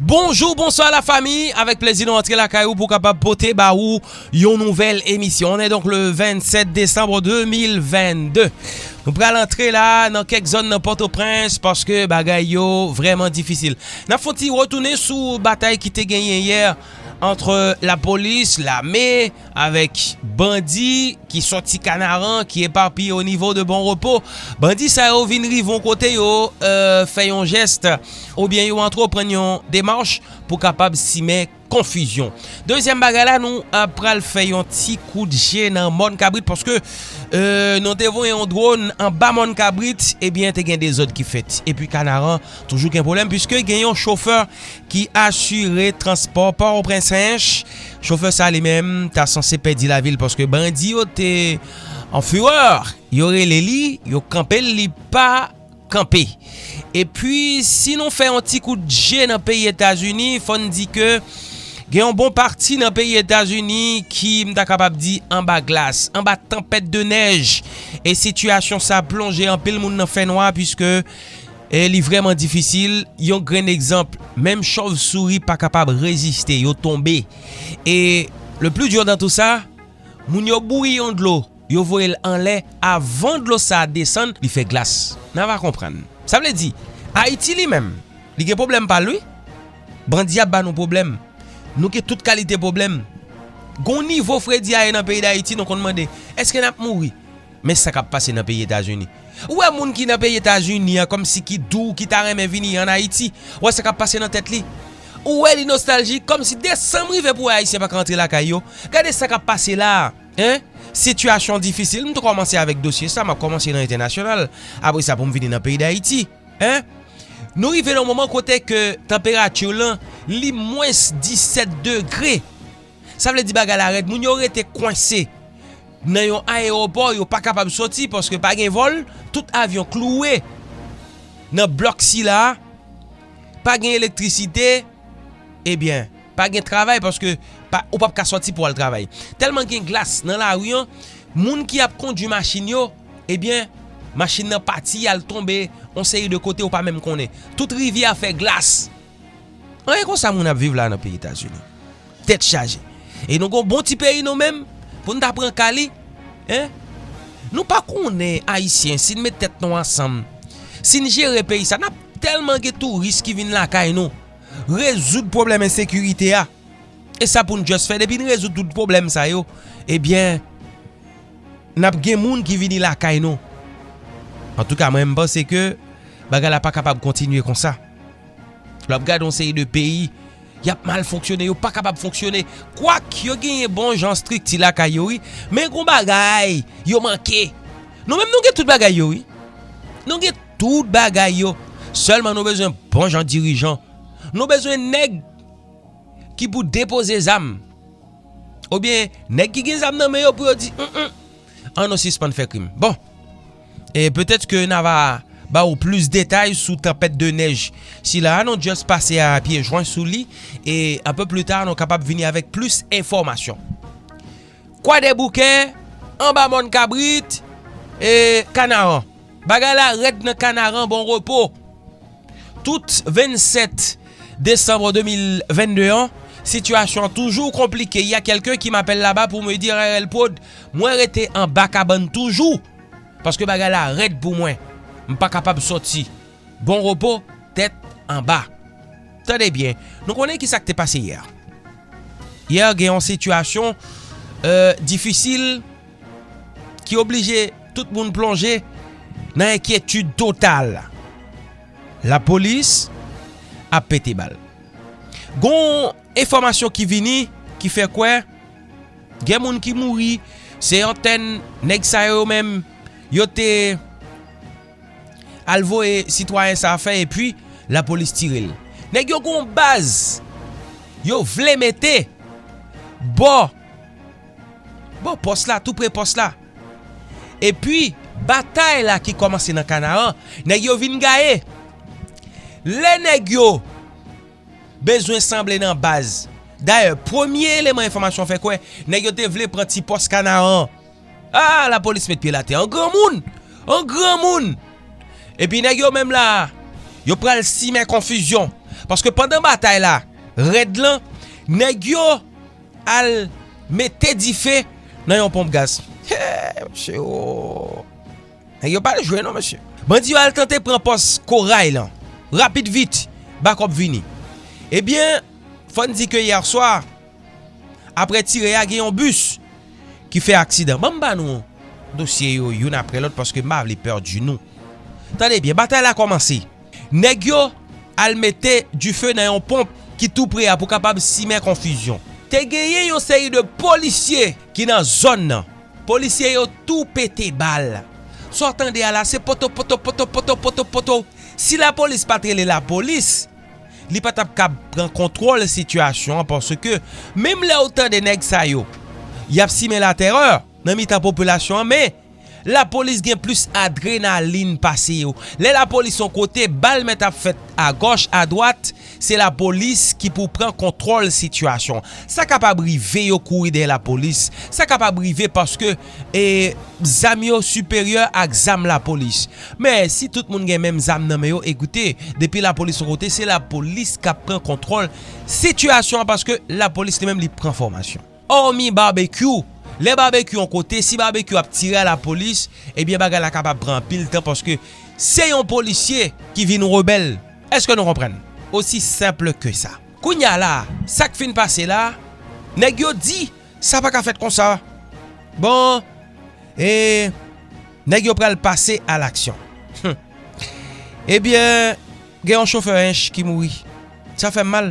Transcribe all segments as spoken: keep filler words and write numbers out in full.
Bonjou, bonswa la fami. Avèk plezi nou antre lakay ou pou kapab pote ba ou yon nouvèl emisyon. On est donc le vingt-sept décembre deux mille vingt-deux. Nou pral antre la nan kèk zòn nan Pòtoprens paske bagay yo vrèman difisil. N ap fè yon ti retounen sou batay ki te genyen yè ant lapolis, lame, avèk bandi ki sòti Kanaran, ki epapiye o nivo de Bon Repo. Bandi sa yo vin rive yon kote, yo, euh, fè yon jès oubyen yo antreprann yon demach pou kapab simen konfizyon. Dezyèm bagay la, nou, euh, pral fè yon ti kout je nan Mòn Kabrit paske, euh, nou te voye yon dwòn anba Mòn Kabrit, ebyen, te gen dezòd ki fèt. Epi Kanaran toujou gen pwoblèm piske gen yon chofè ki asire transpò Pòtoprens Ench. Chofè sa li menm ta sanse pèdi lavi l paske bandi yo te an firè. Yo rele li, yo kanpe l, li pa kanpe. Epi, si nou fè yon ti kout je nan peyi Etazini, fò n di ke gen yon bon pati nan peyi Etazini ki, m ta kapab di, anba glas, anba tanpèt de nèj. E sitiyasyon sa plonje anpil moun nan fènwa, piske, e, li vrèman difisil. Yon grenn egzanp, menm chòvsouri pa kapab reziste, yo tonbe. E le plus dur dans tout ça, moun yo bouyi yon dlo, yo voye l anlè, avan dlo sa a desann, li fè glas. N a va konprann. Sa vle di, Ayiti li menm, li gen pwoblèm pa l, wi. Bandi ap ba nou pwoblèm. Nou gen tout kalite pwoblèm. Gon nivo fredi a ye nan peyi Dayiti, nou konn mande, èske n ap mouri? Men sa k ap pase nan peyi Etazini. Ou wè moun ki nan peyi Etazini an, kòmsi ki dou, ki ta renmen vini ann Ayiti. Ou wè sa k ap pase nan tèt li. Ou wè li nostaljik, kòmsi desanm rive pou wè Ayisyen pa ka antre lakay yo. Gade sa k ap pase la a, en? Sitiyasyon difisil. M tou kòmanse avèk dosye sa, m ap kòmanse nan entènasyonal. Apre sa, pou m vini nan peyi Dayiti, en? Nou rive nan moman kote ke tanperati lan, li mwens disèt degre. Sa vle di bagay la rèd. Moun yo rete kwense nan yon ayewopò, yo pa kapab soti paske pa gen vòl, tout avyon klouwe nan blòk sila a, pa gen elektrisite, ebyen, pa gen travay paske pa, ou p ap ka sòti pou al travay. Tèlman gen glas nan lari an, moun ki ap kondui machin yo, ebyen, machin nan pati, y al tonbe yon seri de kote ou pa menm konnen. Tout rivyè a fè glas. Anyen konsa moun ap viv la nan peyi Etazini. Tèt chaje. E nou gon bon ti peyi nou menm, pou n ta pran ka li, en? Nou pa konnen, Ayisyen, si n met tèt nou ansanm, si n jere peyi sa, n ap tèlman gen touris ki vin lakay nou, rezoud pwoblèm ensekirite a. E sa pou n just fè, depi n rezoud tout pwoblèm sa yo, ebyen, n ap gen moun ki vini lakay nou. Antouka, mwen, m panse ke bagay la pa kapab kontinye konsa. Lè w ap gade yon seri de peyi, y ap mal fonksyone, yo pa kapab fonksyone. Kwak yo genyen bon jan estrikti lakay yo, wi, men gon bagay yo manke. Nou menm, nou gen tout bagay yo, wi. Nou gen tout bagay yo. Sèlman nou bezwen bon jan dirijan. Nou bezwen nèg ki pou depoze zam. Oubyen, nèg ki gen zam nan men yo pou yo di, "Mm, mm, an nou sispann fè krim." Bon, e petèt ke n a va ba ou plis detay sou tanpèt de nèj sila a, nou just pase a pye jwen sou li, e un peu plus tard, nou kapab vini avèk plis enfòmasyon. Kwadèboukè, anba Mòn Kabrit, e Kanaran. Bagay la rèd nan Kanaran, Bon Repo. Tout vennsèt desanm de mil vennde an, sitiyasyon an toujou konplike. Il y a quelqu'un qui m'appelle là-bas pour me dire, R L Prod, mwen rete anba kabann toujou, paske bagay la rèd pou mwen. M pa kapab sòti. Bon Repo, tèt anba. Tande byen, nou konnen ki sa k te pase yè. Yè, gen yon sitiyasyon, euh, difisil ki oblije tout moun plonje nan enkyetid total. Lapolis ap pete bal. Gon enfòmasyon ki vini ki fè kwè gen moun ki mouri, se antèn nèg sa yo menm, yo te al voye sitwayen sa a fè, epi lapolis tire l. Nèg yo gon baz yo vle mete bò, bò pòs la, tou pre pòs la. Epi, batay la ki kòmanse nan Kanaran, nèg yo vin gaye. Lè nèg yo bezwen sanble nan baz. Dayè, premye eleman enfòmasyon fè kwè, nèg yo te vle pran ti pòs Kanaran. Ah, lapolis met pye l atè. An granmoun! An granmoun! Epi nèg yo menm la, yo pral simen konfizyon. Paske pandan batay la rèd lan, nèg yo al mete dife nan yon ponp gaz. Hey, mesye, oh. Nèg yo pa al jwe non, mesye. Bandi yo al tante pran pòs Koray lan. Rapid vit, bakòp vini. Ebyen, fò n di ke yè swa, apre tire a, gen yon bis ki fè aksidan. Ban m ba nou dosye yo youn apre lòt paske m pa vle pèdi nou. Tande byen, batay la kòmanse. Nèg yo al mete dife nan yon ponp ki tou pre a pou kapab simen konfizyon. Te genyen yon seri de polisye ki nan zòn nan. Polisye yo tou pete bal. Sa w tande a la, se poto, poto, poto, poto, poto, poto. Si lapolis pa t rele lapolis, li pa t ap kab pran kontwòl sitiyasyon an, paske menm lè w tande nèg sa yo, y ap simen latèrè nan mitan popilasyon an, men lapolis gen plis adrenalin pase yo. Lè lapolis yon kote, bal mèt ap fèt agòch, adwat, se lapolis ki pou pran kontwòl sitiyasyon. Sa kapab rive yo kouri dèyè lapolis. Sa kapab rive paske, e, zam yo siperyè ak zam lapolis. Men si tout moun gen menm zam nan men yo, ekoute, depi lapolis yon kote, se lapolis k ap pran kontwòl sitiyasyon an paske lapolis li menm li pran fòmasyon. Òmi Babekyou. Lè Babekyou yon kote, si Babekyou ap tire a lapolis, ebyen bagay la kapab pran anpil tan paske se yon polisye ki vin rebèl. Èske nou konprann? Osi senp ke sa. Kounye a la, sa k fin pase la, nèg yo di sa pa ka fèt konsa. Bon, e nèg yo pral pase a laksyon. Hum. Ebyen, gen yon chofè ench ki mouri. Sa fè m mal,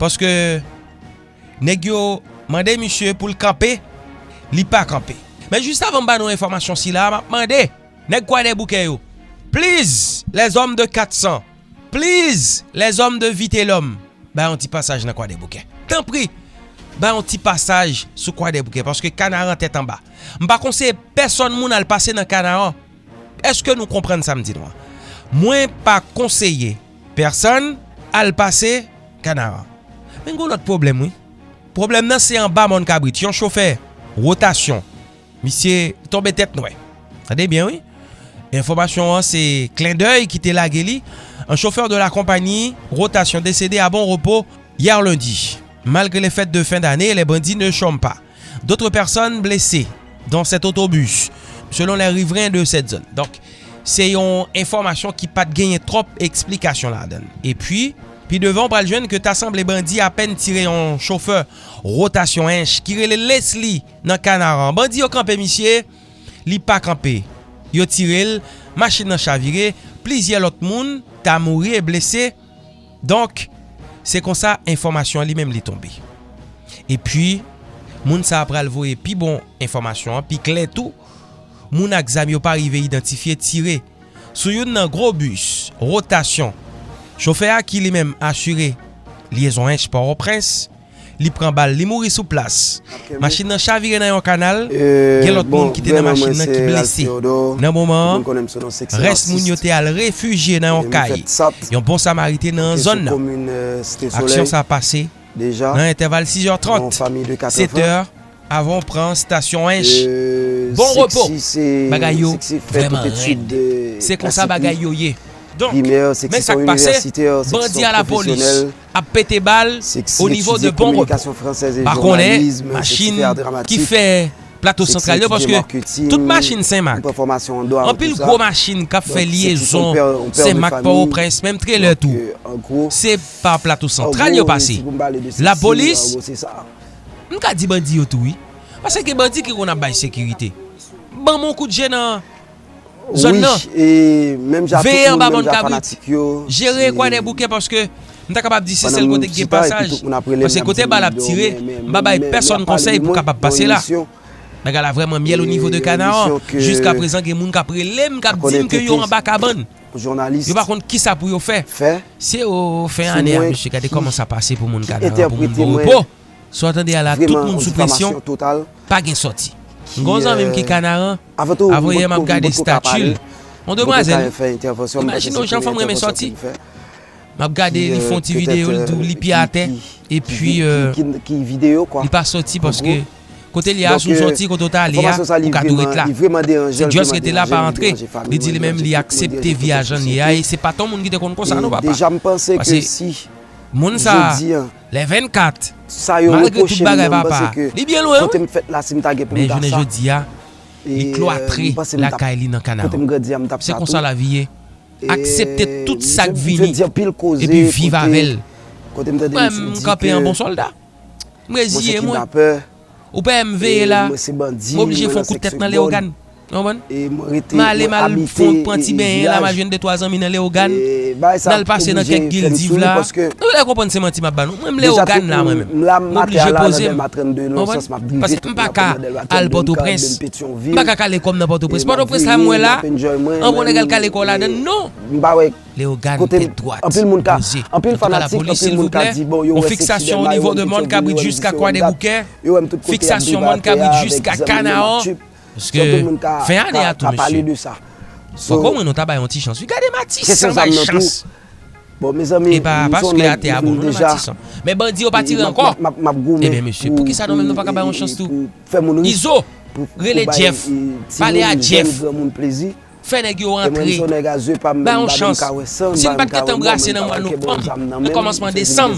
paske nèg yo mande misye pou l kanpe, li pa kanpe. Men jis avan m ba nou enfòmasyon sila, m ap mande nèg Kwadèboukè yo, please, les hommes de quatre cents, please, les hommes de Vitelhomme, bay yon ti pasaj nan Kwadèboukè. Tanpri, bay yon ti pasaj sou Kwadèboukè, paske Kanaran tèt anba. M pa konseye pèsonn moun al pase nan Kanaran. Èske nou konprann sa m di nou an? Mwen pa konseye pèsonn al pase Kanaran. Men gen yon lòt pwoblèm, wi. Pwoblèm nan se anba Mòn Kabrit. Yon chofè wotasyon. Misye tonbe tèt nwè. Tande byen, wi. Enfòmasyon an se Klendèy ki te lage li. Un chauffeur de la compagnie Rotation décédé à Bon Repos hier lundi. Malgré les fêtes de fin d'année, les bandits ne chôment pas. D'autres personnes blessées dans cet autobus, selon les riverains de cette zone. Donk, se yon enfòmasyon ki pa t genyen twòp eksplikasyon ladan l. Epi, pi devan, w pral jwenn ke ta sanble bandi apèn tire yon chofè wotasyon ench ki rele Leslie nan Kanaran. Bandi yo kanpe misye, li pa kanpe. Yo tire l, machin nan chavire, plizyè lòt moun ta mouri e blese. Donk, se konsa enfòmasyon an li menm li tonbe. Epi, moun sa a pral voye pi bon enfòmasyon an, pi klè tou. Moun ak zam yo pa rive idantifye tire sou youn nan gwo bis wotasyon. Chofè a ki li menm asire lyezon Ench Pòtoprens, li pran bal, li mouri sou plas. Machin nan chavire nan yon kanal. Gen lòt moun ki te nan machin nan ki blese. Nan moman an, rès moun yo te al refijye nan yon kay yon bon Samariten nan zòn nan. Aksyon sa a pase nan entèval sizè trant, setè, avan w pran estasyon Ench Bon Repo. Bagay yo vrèman rèd. Se konsa bagay yo ye. Donk, men sa k pase, bandi a lapolis ap pete bal o nivo de Bon Repo. Pa konnen machin ki fè Plato Santral yo, paske tout machin Senmak, anpil gwo machin k ap fè lyezon Senmak Pòtoprens, menm trelè tou, se pa Plato Santral yo pase. Lapolis, m ka di bandi yo tou wi. Paske gen bandi ki konn ap bay sekirite. Ban m yon kout je nan zòn nan. Veye anba Mòn Kabrit. Jere Kwadèboukè paske m ta kapab di se sèl kote k gen pasaj. Paske kote bal ap tire, m pa bay pèsonn konsèy pou kapab pase la. Bagay la vrèman myèl o nivo de Kanaran. Jiskaprezan gen moun k ap rele m, k ap di m ke yo anba kabann. Yo pa konn kisa pou yo fè. Se o fen ane a, mesye, gade kòman sa pase pou moun Kanaran, pou moun Bon Repo. Sa w tande a la, tout moun sou presyon, pa gen sòti. M gen yon zanmi m ki Kanaran, avan yè m ap gade estati l, yon demwazèl, imajine w jan fanm renmen sòti. M ap gade, li fè yon ti videyo, li di w li pye atè, epi li pa sòti paske kote l ye a, si w sòti, kote w ta ale a, ou ka tou ret la. Se just rete la, pa antre. Li di li menm li aksepte vi a jan l ye a, e se pa t yon moun ki te konn konsa non, papa. Paske Moun sa, lè vennkat, malgre tout bagay papa, li byen lwen wi. Men jounen jodi a, li klwatre lakay li nan Kanaran. Se konsa lavi ye. Aksepte tout sa k vini epi viv avè l. Mwen, m kanpe an bon sòlda. M reziye mwen. Ou pa wè m veye la, m oblije fè yon kout tèt nan Leyogàn. Ou konprann? M ale, m al fon, pran ti benyen la, m al jwenn de twa zanmi nan Leyogàn. N al pase nan kèk gildiv la. Nou lè konprann se manti m ap ba nou. Mwen, m Leyogàn la, mwen menm. M oblije poze m. Ou konprann? Paske m pa ka al Pòtoprens. M pa ka kale kò m nan Pòtoprens. Pòtoprens la, m wè la, an bon nèg al kale kò ladan. Non! Leyogàn tèt dwat, poze. Antouka, lapolis, silvouplè, yon fiksasyon o nivo de Mòn Kabrit jiska Kwadèboukè. Fiksasyon Mòn Kabrit jiska Kanaran. Paske fen ane a tou, mesye. Fòk omwen nou ta bay yon ti chans wi. Gade Matissan bay chans. E pa paske atè a bon, non, Matissan. Men bandi yo pa tire ankò. Ebyen, mesye, poukisa nou menm nou pa ka bay yon chans tou? Izo, rele Jeff. Pale a Jeff. Fè nèg yo antre. Ba yon chans. Si n pa t gentan brase nan mwa novanm, nan kòmansman desanm,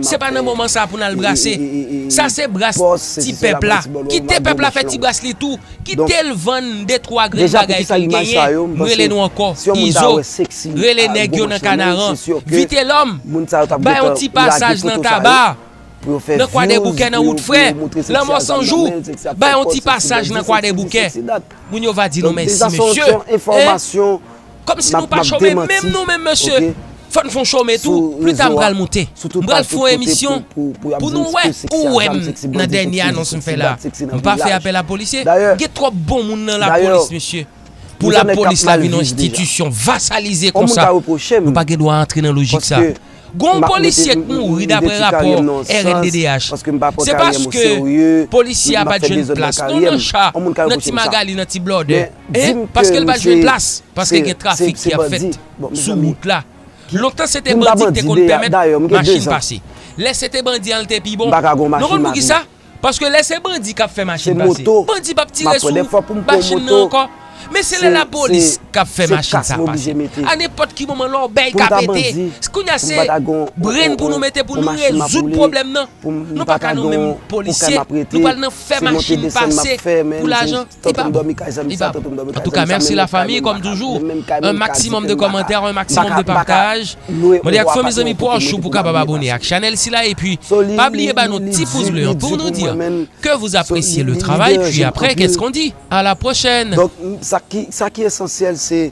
se pa nan moman sa a pou n al brase. Sa se bras ti pèp la. Kite pèp la fè ti bras li tou. Kite l vann de twa grenn bagay ke l genyen. M rele nou ankò. Izo, rele nèg yo nan Kanaran. Vitelòm, ba yon ti pasaj nan Taba. Nan Kwadèboukè, nan wout frè, Lanmò San Jou, bay yon ti pasaj nan Kwadèboukè. Moun yo va di nou mèsi, mesye. Kòmsi nou pa chome menm nou menm, mesye. Fò n fè yon chome tou. Pita m pral moute. M pral fè yon emisyon pou nou wè. Ou wè m nan dènye anons m fè la. M pa fè apèl a polisye. Gen twòp bon moun nan lapolis, mesye. Pou lapolis la vin yon enstitisyon vasalize konsa, nou pa gen dwa antre nan lojik sa. Gon polisye k mouri daprè rapò R N D D H. Se paske polisye a pa t jwenn plas non nan cha, nan ti magali, nan ti blòdè. Paske l pa t jwenn plas, paske gen trafik ki ap fèt sou wout la. Lontan se te bandi ki te konn pèmèt machin pase. Lè se te bandi an, l te pi bon. Nou konn poukisa? Paske lè se bandi k ap fè machin pase, bandi p ap tire sou machin nan ankò. Men se lè lapolis k ap fè machin sa pase. A nenpòt ki moman, lòbèy ka pete. Kounye a se brenn pou nou mete pou nou rezoud pwoblèm nan. Nou pa ka nou menm polisye, nou pral nan fè machin pase pou lajan. Li pa bon. Li pa bon. Antouka, mèsi lafanmi, kòm toujou. Un maximum de commentaires, un maximum de partage. Mande ak fanmi, zanmi, pwòch ou pou kapab abone ak chanèl sila. Epi, pa bliye ba nou ti pous ble an pou nou di ke vous appréciez le travail. Puis après, qu'est-ce qu'on dit? À la prochaine. Donk, sa ki, sa ki esansyèl, se